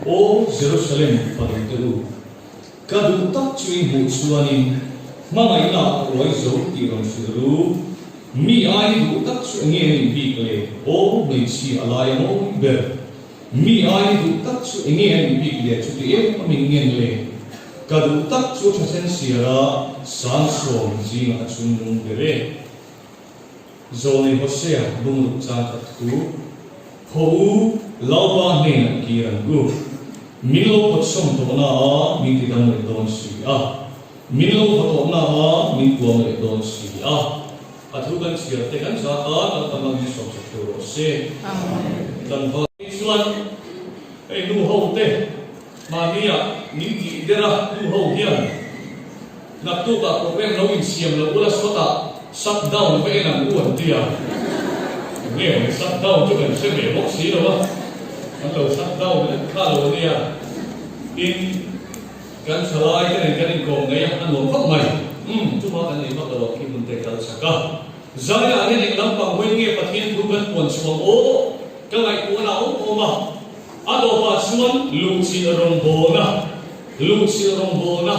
Aw Jerusalem fanu te u, ka duh tak chu in hmuh chuanin hmangaihna a uai zo tih rawn hrilh ru. Mi ai duh tak chu enge a nih bik le? Aw hmeichhia a lai a mawi ber. Mi ai duh tak chu enge a nih bik le chuti em a min ngen le? Ka duh tak chu tha sen siara sangsawm zingah a chungnung ber e. Zawnei Hosea bungruk chang khat thu, Khaw u, Lalpa hnenah kir ang u. Min lo pawtsawm tawh na a min ti dam leh dawn si a. Min lo vaw tawh na a min tuam leh dawn si a. A thu kan chhiar te kan zat a, Lalpa hmangin sawmsak theuh rawh se. Tlangval. Chuan hei nu ho te mahnia min tih der a nu ho hian. Naktukah program lo insiam lo ula sawtah shut down va en ang u an ti a. Enge an shut down chu kan hre ve bawk si lo a, an lo shut down lek kha lo nia. Tin, kan thalai te nen kan inkawm ngei a, a nuam khawp mai. Umm, chuma kan nei vak lo ang khi hmun te kal chak a. Zaiah hian eng lampang hawi nge Pathian thu kan puan chhuang aw? Ka ngaihtuahna a awm awm a. A tawpah chuan luhchilh rawngbawlna, luhchilh rawngbawlna,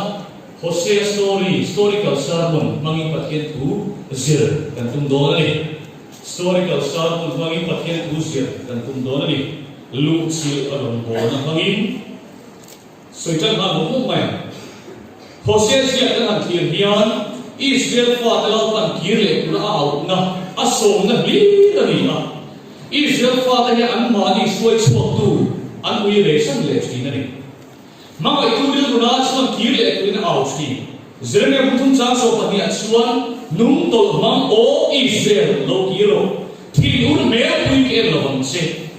Hosea story, historical sermon hmangin Pathian thu zir kan tum dawn a ni. Historical sermon hmangin Pathian thu zir kan tum dawn a ni. Luhchilh rawngbawlna hmangin sawi tan nghal mawp mawp mai ang. Hosea ziak kan han thlir hian Israel fate Lalpan kir leh tura a auhna, a sawmna hlir a ni a. Israel fate hi anmahni hruai chhuaktu an ui rei san leh thin a ni. Hmangaihtu rilruna chuan kir leh turin a au thin. Jeremia bu thum chang sawm pahnihah chuan, Nung tawlh hmang aw Israel, lo kir rawh. Thinur hmel pui ka en lo vang che.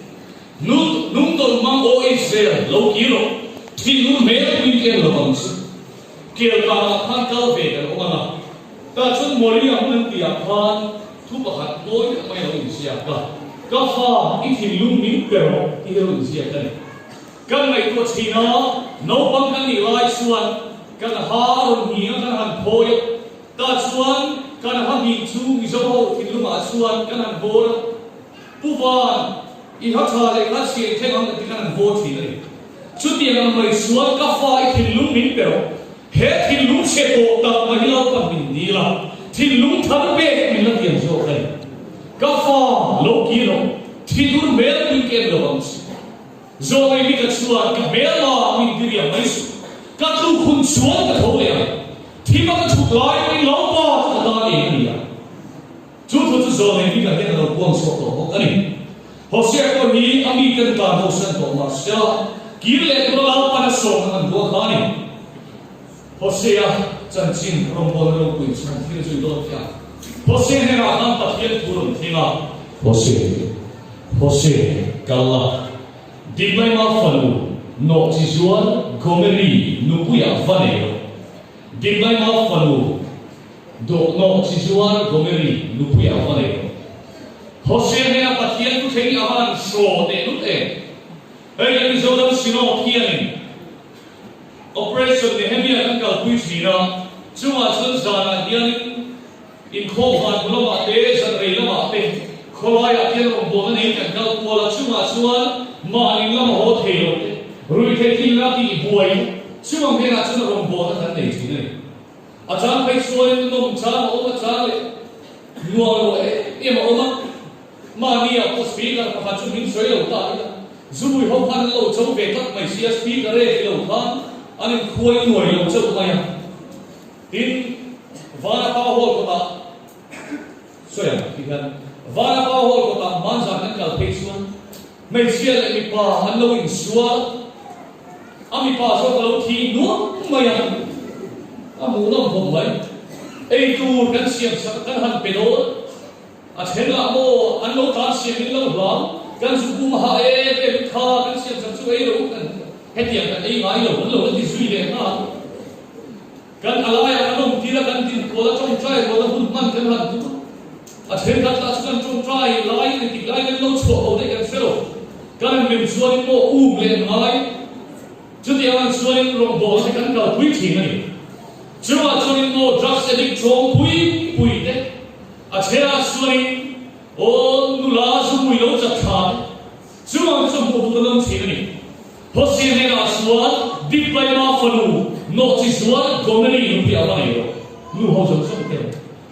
Nung tawlh hmang aw Israel, lo kir rawh. Thinur hmel pui ka en lo vang che. Kel kangah khan kal ve kan awm ang a. Tah chuan Moria hmun an tihah khan thu pakhat mawi deuh mai a lo inziak a, Ka fa, i thinlung min pe rawh tih hi a lo inziak a ni. Kan ngaihtuah thin a, naupang kan nih lai chuan kan ha a rawn nghing a, kan han phawi a, tah chuan kan ha nghing chu Mizo ho thinlungah chuan kan han bawr a, Pu Van, i ha tha leh kha chhiah thleng ang ti kan han bawr thin a ni. Chutiang ang mai chuan ka fa i thinlung min pe rawh, he thinlung chhe tawh tak mai hi Lalpan min dil a, thinlung thar pek min la tiam zawk a ni. Ka fa, lo kir rawh, thinur hmel pui ka en lo ang che. Zawnei mi ka chuan ka hmelma min ti riang mai suh. Ka tluk hun chuan ka tho leh ang. Thim a ka chhuk lai in lo pa chu ka tan eng a ni a. Chu thu chu zawnei mi ka hian a lo puang chhuak tawh bawk a ni. Hosea pawh hi a mi ten tlan ho san tawh mah se a, kir leh tura Lalpan a sawm ang an duah kha a ni. Hosea chanchin rawngbawlna ropui chhan thil zui dawn thei a. Hosea hnenah khan Pathian thu rawn thleng a. Hosea, Hosea, kal la, Diblaima fanu nawhchi zual Gomeri nupuiah va nei rawh. Diblaima fanu nawhchi zual Gomeri nupuiah va nei rawh. Hosea hnenah Pathian thu thleng hi a va han hraw teh lut em? Hei kan Mizoram Synod hianin Operation Nehemia kan kalpui thin a, chungah chuan zanah hianin inkhawm van hmu lamah te, zan rei lamah te, khawlaiah te rawngbawlna neiin kan kal kual a, chungah chuan mahni lama haw thei lo te, ruihtheih thil la tih buai te, chungah hnenah chuan rawngbawlna kan nei thin a ni. A chang phei chuanin nawm chang a awm a, chang leh nuam lo em em a awm a. Mahnia pawh speaker pakhat chu min sawi lo ta ila, Zubui ho khan an lo cho ve tlat mai sia, speaker e ti lo khan an inkhuai nuai lo chauh mai a. Tin, Vana Pa Hall kawtah, sawi ang ti hian, Vana Pa Hall kawtah hmanzan kan kal phei chuan hmeichhia leh mipa an lo insual a, mipa zawk a lo thi nuam mai a, a hmuhnawm khawp mai. Eitur kan siam sak a, kan han pe dawn. A then lah maw an lo tlan siam in lo hlang, kan zu pum ha e te mit kha kan siam chak chu ei lo kan hetiang kan ei ngai lo an lo la ti zui leh nghal. Kan a laiah kan awm tir a kan din kual a tawngtai rual a hun hman kan han tum a, a then khat lah chu kan tawngtai laiin engtik laiin an lo chhuah ho daih kan hre lo. Kan han mem chuanin maw um leh ngai chutiang ang chuanin rawngbawlna te kan kalpui thin a ni. Chungah chuanin maw drugs addict chawng pui pui te A chhela suain, Aw nula zumui lo chat tha te, chuvang chu hmuh tur an awm thin a ni. Hosea hnenah. chuan Diblaima fanu nawhchi zuar Gomeri nupui a va nei rawh. Nu ho zawng zawng te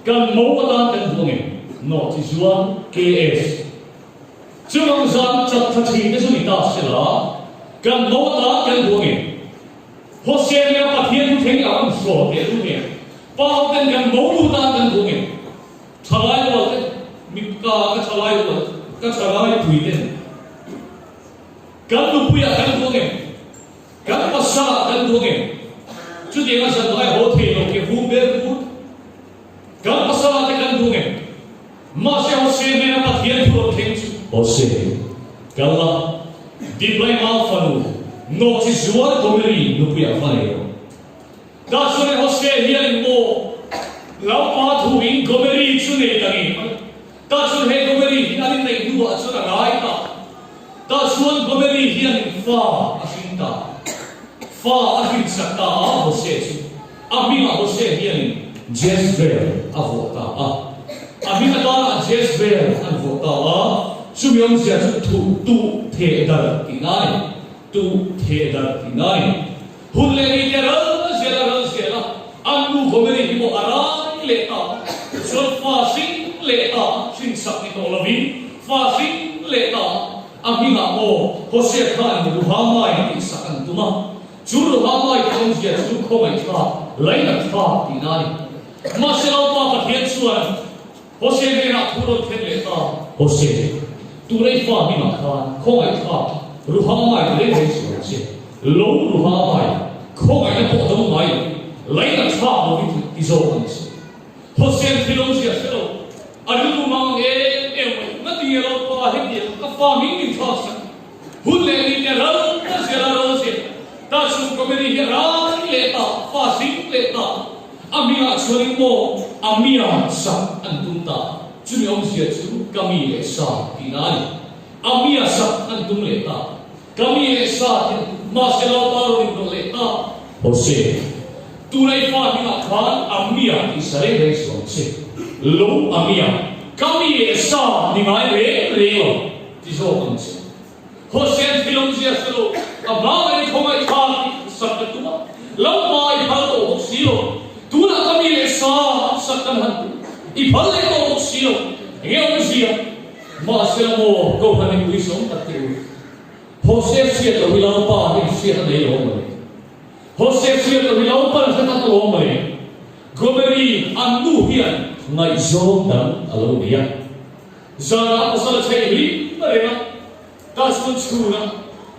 kan mo atan kan duh ang em? Nawhchi zuar KS. Chuvang zan chat tha thin te chu ni ta se la, kan mo atan kan duh ang em? Hosea nia Pathian thu thleng a rawn hrawn teh lu nge? Pa ho ten kan mo lut atan kan duh ang em? Thalai rual te, mipa ka thalai rual, ka thalai pui ten kan nupuiah kan duh ang em? Kan pasalah kan duh ang em? Chutianga zanlai haw thei lo ke vum ber vur kan pasalah te kan duh ang em? Mahse Hosea hnena Pathian thu rawn thleng chu. Hosea, kal la, Diblaima fanu, nawhchi zuar Gomeri nupuiah va nei rawh. Tah chuan Hosea hianin maw Lalpa thuin Gomeri chu nei ta ngei mai. Tah chuan he Gomeri hi an inneih hnuah chuan a ngai ta. Tah chuan Gomeri hianin fa a hring ta. Fa a hrinsak ta a Hosea chu. A hmingah Hosea hianin Jezreel a vuah ta a. A hming atana Jezreel an vuah ta a, chumi awmzia chu thuh tuh theh darh tihna a ni. Tuh theh darh tihna a ni. Hun leh ni te ral zel a ral zel a, an nu Gomeri hi maw a rai leh ta, chuan fa hring leh ta, hrinsak ni tawh lovin fa hring leh ta, a hmingah maw Hosea khan Ruhamai tihsak an tum a, chu Ruhamai tih awmzia chu khawngaihthlak, lainathlak tihna a ni. Mahse Lalpa Pathian chuan Hosea hnenah thu rawn thlen leh ta. Hosea, tuna i fa hmingah khan khawngaihthlak Ruhamai ti reng reng sual ang che. Lo Ruhamai, khawngaihna pawh dawng ngai lo, lainathlak lovin ti zawk ang che. Hosea'n thil awmzia hre lo, a rilru mang ang em em mai, Ngatinge Lalpa hetiang ka fa hming min thlak sak? Hun leh ni te ral ta zel a ral zel, ta chhung comedy hi a rai leh ta, fa hring leh ta, a hmingah chuanin maw a mia sak an tum ta, chumi awmzia chu ka mi leh sa tihna a ni. A mia sak an tum leh ta, ka mi leh sa tih an tum, mahse Lalpa rawn inrawlh leh ta. Hosea, tuna i fa hmingah khan a mia tih sa reng reng suh ang che, lo a mia, ka mi leh sa ni ngai reng reng lo. Ti zawk ang che. Hosea thil awmzia hre lo, a hma mai khawngaih tha tih sak ka tum a, lo hma i phal tawh bawk si lo. Tunah ka mi leh sa sak kan han tum, i phal leh tawh bawk si lo. Enge awmzia? Mahse la maw, Kohhran mipui sawm tak teh u. Hosea hriat loh hi Lalpa hian hriat a nei lo mawle. Hosea hriat loh hi Lalpan a hre tak lo mawle. Gomeri an nu hian ngaihzawng dang a lo nei a. Zanah pasal a chheih hlim reng a, Kashmir chhunah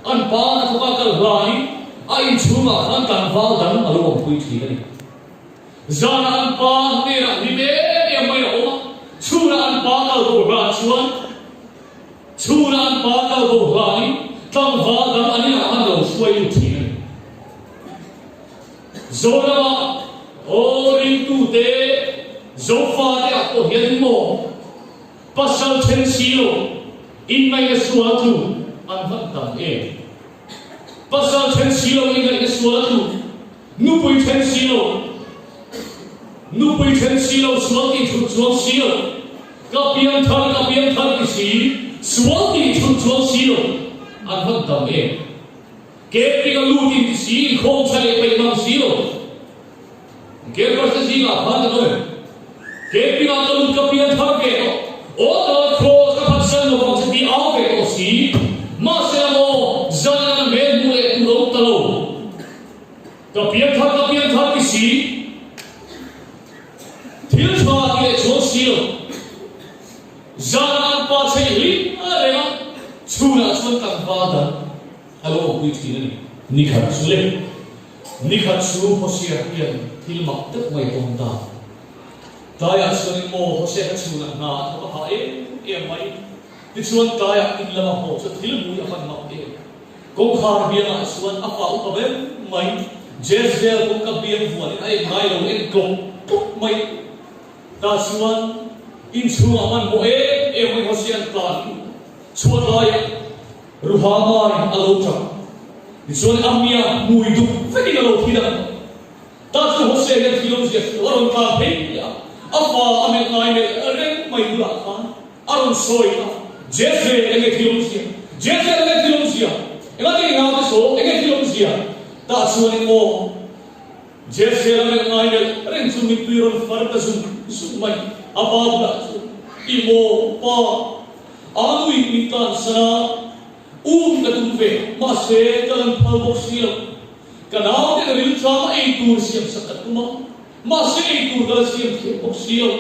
an pa a thawk a kal hlanin a inchhungah khan tlangval dang a lo awmpui thin a ni. Zanah an pa hnenah hlim em em mai a awm a, chhunah an pa kal bo hlan chuan chhunah an pa kal bo hlanin tlangval dang an inah khan lo hruai lut thin a ni. Zoramah aw ringtute Zofate ah pawh hian maw pasal then si lo inngaihna sual tlu an hman tam em? Pasal then si lo inngaihna sual tlu, nupui then si lo, nupui then si lo sual tih thut chuang si lo, ka piangthar ka piangthar ti si sual tih thut chuang si lo an hman tam em? Camping a lut in ti si inkhawm tha leh peih mang si lo. Campers te zingah khan ka awm em? Camping ah ka lut ka pian thar ve tawh. Aw cross ka phatsan lo vang che ti au ve tawh si. Mahse la maw zan an hmel hmuh leh tur a awm ta lo. Ka pian thar ka pian thar ti si. Thil tha ti leh chuang si lo. Zan an pa chheih hlim reng a, chhunah chuan tlangval dang a lo awmpui thin a ni. Ni khat chu le, ni khat chu Hosea hian thil mak deuh mai a tawng ta. Tlaiah chuanin maw Hosea kha chhunah hna a thawk a hah em em mai. Tichuan tlaiah in lama haw chu thil mui a van mak em. Kawngkhar biangah chuan a fa upa ber mai Jezebel kawngka biang vuanin a en ngai lo en tlawk tlawk mai. Tah chuan inchhungah hmanhmawh em em mai Hosea an tlan lut chhuat laiah Ruhamai a lo tap. Tichuan a mia hmui duk vekin a lo thi dang. Tah chuan Hosea hian thil awmzia hrilh a rawn tlan phei leh a, a fa a melh ngai melh reng mai bulah khan a rawn sawi ta, Jezreel enge thil awmzia? Jezreel enge thil awmzia? Engati nge naute saw enge thil awmzia? hria. Tah chuanin aw, Jezreel a melh ngai melh reng chu mittui rawn far ta zung zung mai. A pa bulah chuan, I maw, pa, a nui min tlansan a, um ka tum ve, mahse ka lan phal bawk si lo. Ka naute ka rilṭam a ei tur siamsak ka tum a, mahse ei tur ka la siam thiam bawk si lo.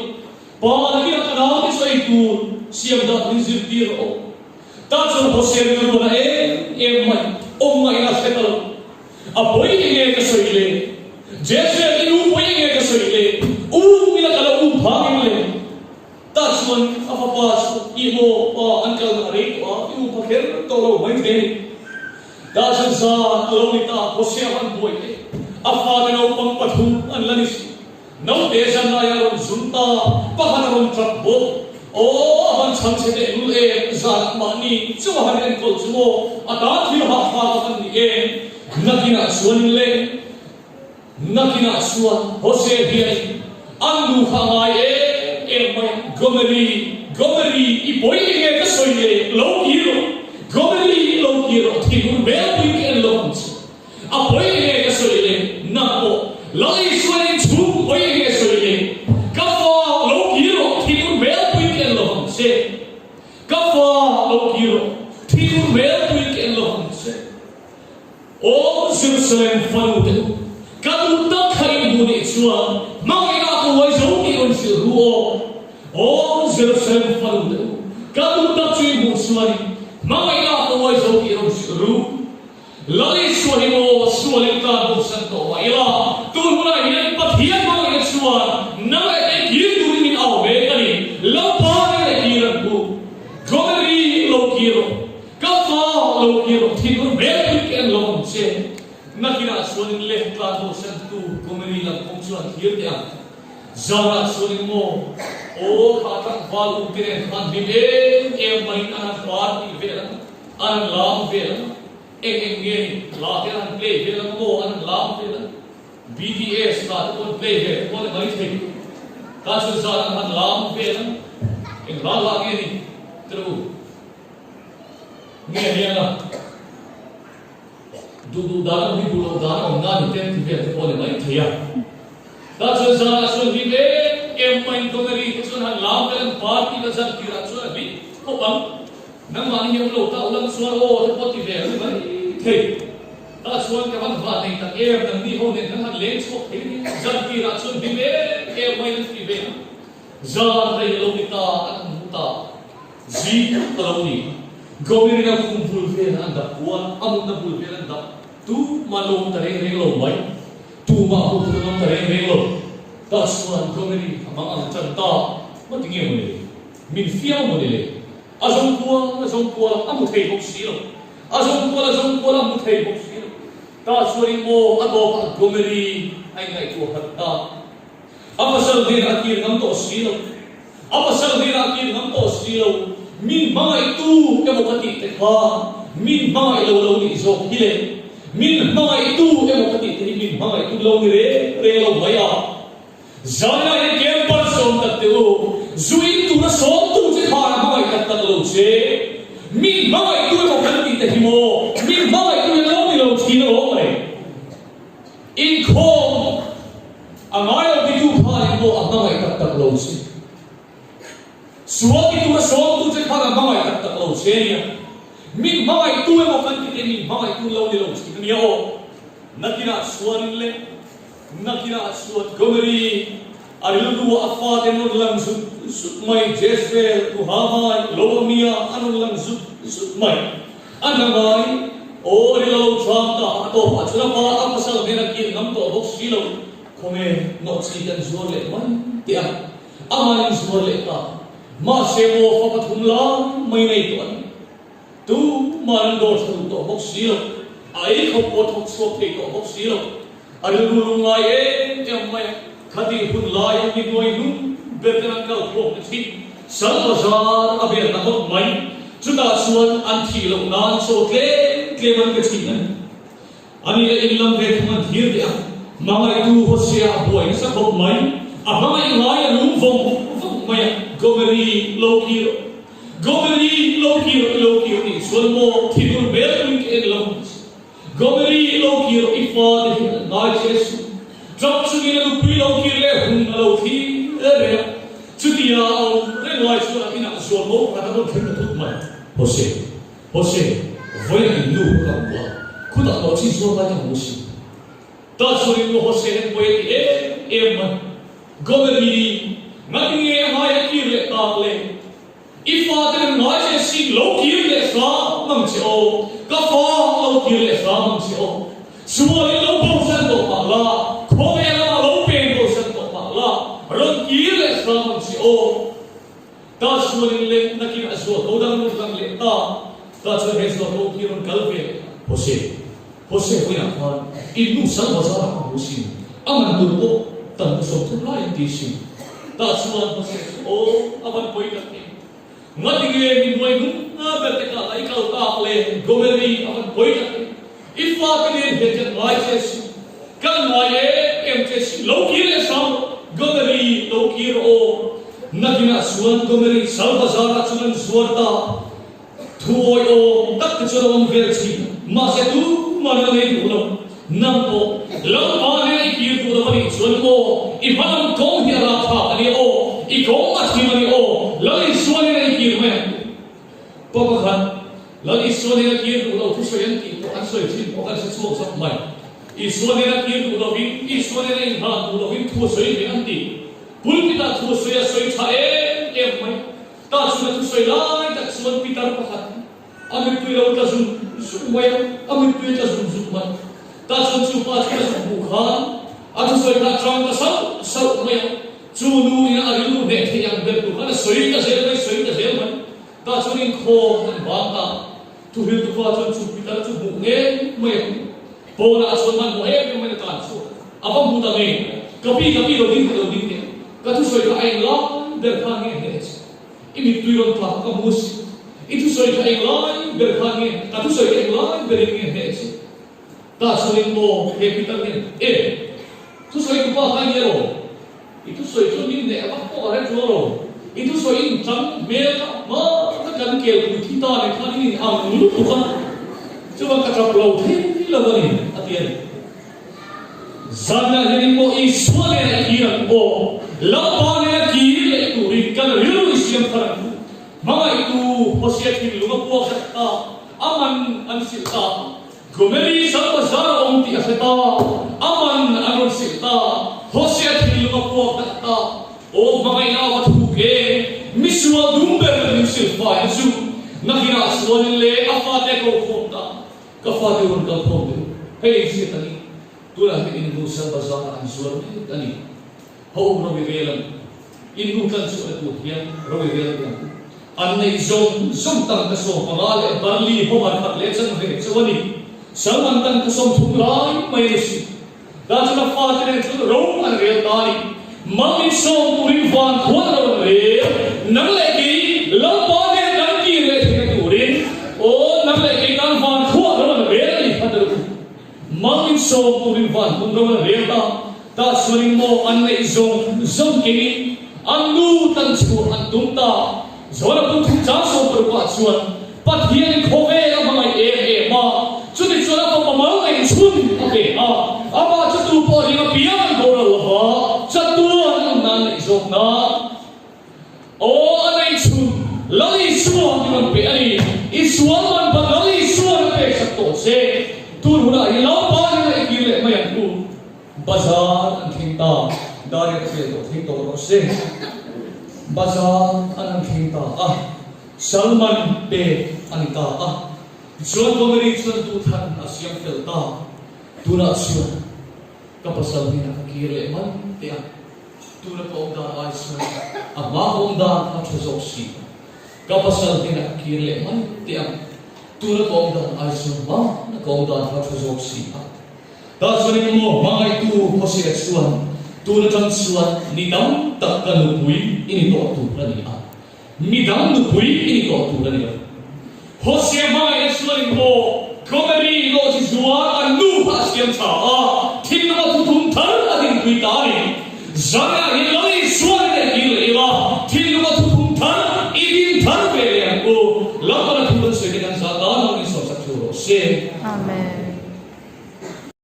Pa nakin a ka naute chu ei tur siam dan min zirtir rawh aw. Tah chuan Hosea rilru a na em em mai, awm ngaihna a hre ta lo. A pawi enge ka sawi le? Jezreel i nu pawi enge ka sawi le? Um ila ka lo um phang em le? Tah chuan a fapa chu i maw pa an kalna a rei tawh a, i um pha kher tawh lo mai thei a ni. Tah chuan zan a lo ni ta, Hosea van buai te, a fate naupang pathum an la ni si. Naute zan laia a rawn zun ta, pakhat a rawn tap bawk. Aw, a van chhan chhe teh lul em, zanah mahni chauh a han enkawl chu maw, a tan thil hahthlak a van ni em? Nakinah chuan in le. Nakinah chuan Hosea hianin an nu kha a ngai em em mai a, Gomeri, Gomeri, i pawi enge ka sawi le, lo kir rawh, Gomeri, lo kir rawh, thinur hmelpui ka en lo ang che. A pawi enge ka sawi le, nang pawh Lal Isua in chhung pawi enge sawi le, ka fa lo kir rawh, thinur hmelpui ka en lo ang che. Ka fa lo kir rawh, thinur hmelpui ka en lo ang che. Aw Jerusalem fanu te u, ka duh tak kha in hmu nih chuan hmangaihna ka uai zo tih rawn hrilh ru aw. Aw Jerusalem fanu te u, ka duh tak chu in hmuh chuanin hmangaihna ka uai zo tih rawn hrilh ru. Lal Isua hi maw sual in tan bosan tawh mah ila, tun hunah hian Pathian hmangaihna chuan nang leh kei kir turin min au mek a ni. Lalpa nang leh kir an hu. Gomeri lo kir rawh. Ka fa lo kir rawh thinur hmel pui ka en lo ang che. Nakinah chuanin leh tlan ho sentu Gomeri lam kawng chuan thlir teh ang. Zanah chuanin maw aw kha tlangval u te nen khan hlim em em maiin an han party vel ang, an han lam vel ang, eng eng nge ni hla te an han play vel ang maw an han lam vel ang, BTS hla te pawh an play vel te pawh a ni maithei. Tah chuan zanah an han lam vel ang, eng hla hla nge ni tiraw u? Nge hian a duh duh dan awm hi duh loh dan awm nan i ten ti vel te pawh a ni mai thei a. Tah chuan zanah chuan hlim em em maiin Gomeri te chuan han lam vel an party la zan tirah chuan a hlim khawp ang. Nangmahni hi awm lo ta ulang chuan aw te pawh ti vel a ni mai thei. Tah chuan ka van van nei tak em nangni ho nen kan han leng chhuak thei nia. Zan tirah chuan hlim em em maiin an ti ve ang. Zan rei a lo ni ta an han hmu ta. Zing ka lo ni. Gomerina khum bul vel an dap kual, a mutna bul vel an dap. Tumah lo awm ta reng reng lo mai. Tumah hmuh tur an awm ta reng reng lo. Tah chuan Gomeri a mang ang tan ta. Mati nge mawni le? Min fiam mawni le? A zawng kual, a zawng kual a, a hmu thei bawk si lo. A zawng kual, a zawng kual a, a hmu thei bawk si lo. Tah chuan in maw a tawpah Gomeri a inngaihtuah hat ta. A pasal hnenah a kir ngam tawh si lo. A pasal hnenah a kir ngam tawh si lo. Min hmangaihtu emaw ka tih te kha min hmangaih lo lo nih zawk hi le. Min hmangaihtu emaw ka tih te hi min hmangaihtu lo ni reng reng lo mai a. Zaina hian camper sawm tak teh u. Zu in tura sawmtu che khan a hmangaih tak tak lo che. Min hmangaihtu emaw kan tih te hi maw min hmangaihtu hian lo ni lo thin alawm mai. Inkhawm a ngai lo titu khanin pawh a hmangaih tak tak lo che. Sual titu a sawmtu che khan a hmangaih tak tak lo che nia. Min hmangaihtu emaw kan ti te min hmangaihtu lo ni lo thin a nia aw. Nakinah chuanin le nakinah chuan Gomeri a rilru ah a fate an rawn lang zut zut mai, Jezreel, Ruhamai, Lo-amia an rawn lang zut zut mai. A hna ngai, Aw ri lo chang ta, a tawpah chuan a pa a pasal hnen a kir ngam tawh bawk si lo. Khawnge nawhchi kan zuar leh mai teh a, amahin zuar leh ta. Mahse maw fa pathum lai mai nei tawh a ni. Tuman an dawr tha duh tawh bawk si lo. A ei khawp pawh thawk chhuak thei tawh bawk si lo. A rilru lungngai em em mai a, khatih hun laia mi hnuai hnung ber ten an kal khawm na thin. Sal bazar a vel ta ngawt mai. Chutah chuan an thih loh nan chaw tlem tlem an pe thin a ni. Ani leh in lam ve thung an thlir teh a, hmangaihtu Hosea a buai nasa khawp mai. A hmangaih ngai a lung vawng vawng mai a, Gomeri lo kir rawh. Gomeri lo kir rawh i lo kir nih chuan maw thinur hmel pui ka en lo ang che. Gomeri lo kir rawh i fate hi an ngai che suh. Ṭap chungin a nupui lo kir leh hun a lo thlir reng a. Chutia a awm reng lai chuan a inah zual mo pakhat a rawn thleng ta thut mai. Hose, Hose, vawiin in nu kha ka hmu a, khutah tawh chin zual lai ka hmu si. Tah chuan in nu Hose hian pawi a ti em em mai. Gomeri, ngatinge a ngai a kir leh tak le? I fate nan ngai che sin lo kir leh hram ang che aw, ka fa lo kir leh hram ang che aw. Sualin lo bosan tawh mah la, khawvel lamah lo peng bosan tawh mah la, rawn kir leh hram ang che aw. Tah chuanin le nakin a zual ko dang rawn lang leh ta, tah chuan he zual ko khi rawn kal ve leh ta. Hose, Hose vawiinah khan in nu sal bazar ah ka hmu sin, a man tur pawh tan ka sawm thum lai an ti sin. Tah chuan Hose chu aw a van pawi tak em. Ngatinge mi hnuai hnung ber te kah lah i kal tak le Gomeri a van pawi tak em. I fate nen hian kan ngai che sin, kan ngai em em che sin, lo kir leh hram rawh Gomeri lo kir rawh aw. Nakinah chuan Gomeri sal bazar ah chuan an zuar ta. Thu awihawm tak te chuan a awm vel thin. Mahse tuman a nei duh lo. Nang pawh Lalpa hnena i kir duh lo a nih chuan aw, i hmalam kawng hi a rapthlak a nia aw, i kawng a thim a nia aw, Lal Isua hnena i kir mai ang. Pa pakhat, Lal Isua hnena kir duh lo thusawi an tih pawh an sawi thin pawh kan hre chhuak zak mai. Isua hnena kir duh lovin, Isua hnena inhlan duh lovin thu a sawi ve an ti. Pulpit-ah thu a sawi a sawi tha em em mai. Tah chuan a thusawi lai tak chuan pitar pakhat hi a mittui lo tla zung zung mai a, a mittui a tla zung zung mai. Tah chuan chu pa chu a zuk hmuh khan a thusawi kha a tang ta sauh sauh mai a, chu nu ina a rilru hneh theih ang ber tur khan a sawi ta zel mai, sawi ta zel mai. Tah chuan inkhawm an bang ta. Thuhriltu pa chuan chu pitar chu hmuh ngei mai a tum. Pawnah chuan hmanhmawh em em mai a tlan chhuak. A va hmu ta ngei. Ka pi, ka pi lo ding teh lo ding teh. Ka thusawi kha a eng lai ber khan nge hneh che? I mittui rawn tla kha ka hmu si. I thusawi kha eng lai ber khan nge, ka thusawi kha eng lai berin nge hneh che? Tah chuanin maw he pitar hian, E, thusawi tupa kha i nia lo. I thusawi chu min hneh vak pawh a rem chuang lo. I thusawi in chang hmel kha hma ka kan kelpui thi ta nen khan in in ang lutuk a, chuan ka tap lo thei lo a ni, a ti a ni. Zanah hianin maw Isua nena i kir ang aw, Lalpa nena kir leh turin kan rilru i siam thar ang u. Hmangaihtu Hosea thinlung a puak zat ta, a man an silh ta. Gomeri sal bazar a awm tih a hre ta, a man an rawn silh ta. Hosea thinlung a puak zat ta, aw hmangaihna a va thuk e, misual dum ber min silh faina chu nakinah chuanin le a fate a ko khawm ta. Ka fate rawn kal khawm deuh. Hei in hriat a ni. Tunah hian in nu sal bazar ah an zuar mek a ni. Ho um ro i rel ang. In nu tlan chhuah na tur hian ro i rel teh ang u. An neih zawng zawng tangka 15 leh barli homer khat leh chanve chauh a ni. Sal man tangka 30 lai mai a ni si. Tah chuan a fate nen chuan ro an rel ta a ni. Mal min sawm turin van khuan ro an rel. Nang leh kei Lalpa nen kan kir leh theihna turin, aw, nang leh kei tan van khuah ro an rel a ni kha tel u. Mal min sawm turin van hmun ro an rel ta. Tah chuanin maw an neih zawng zawng kengin an nu tan chhuah an tum ta. Johana pum thum chang 60 ah chuan Pathianin khawvel a hmangaih em em a, chutichuan a fapa mal neih chhun a pe a, amah chu tu pawh ring apiang an boral lo va, chatuan an nan neih zawk nan. Aw a neih chhun, Lal Isua min rawn pe a ni, i sual man pah Lal Isua'n a peksak tawh che, tun hunah hi Lalpa hnenah i kir leh mai ang u. Bazar an thleng ta, Dariat hriat tawh thleng tawh rawh se. Bazar an an thleng ta a, Salman pek a ni ta a. Tichuan Gomeri chuan duhthlan a siam fel ta, Tunah chuan ka pasal hnenah ka kir leh mai teh a, tuna ka awm dan ai chuan a hma ka awm dan kha tha zawk si. Ka pasal hnenah ka kir leh mai teh a, tuna ka awm dan ai chuan hma ka awm dan kha tha zawk si a. Tah chuan engemaw hmangaihtu Hosea chuan, Tun atang chuan ni tam tak ka nupui i ni tawh tur a ni a, mi dang nupui i ni tawh tur a ni lo. Hosea hmangaihna chuan engemaw Gomeri lawh chi zuar an nu kha a siam tha a, thinlunga thuthum thar a dinpui ta a ni. Zanah hian Lal Isua'n a neih kir leh ila.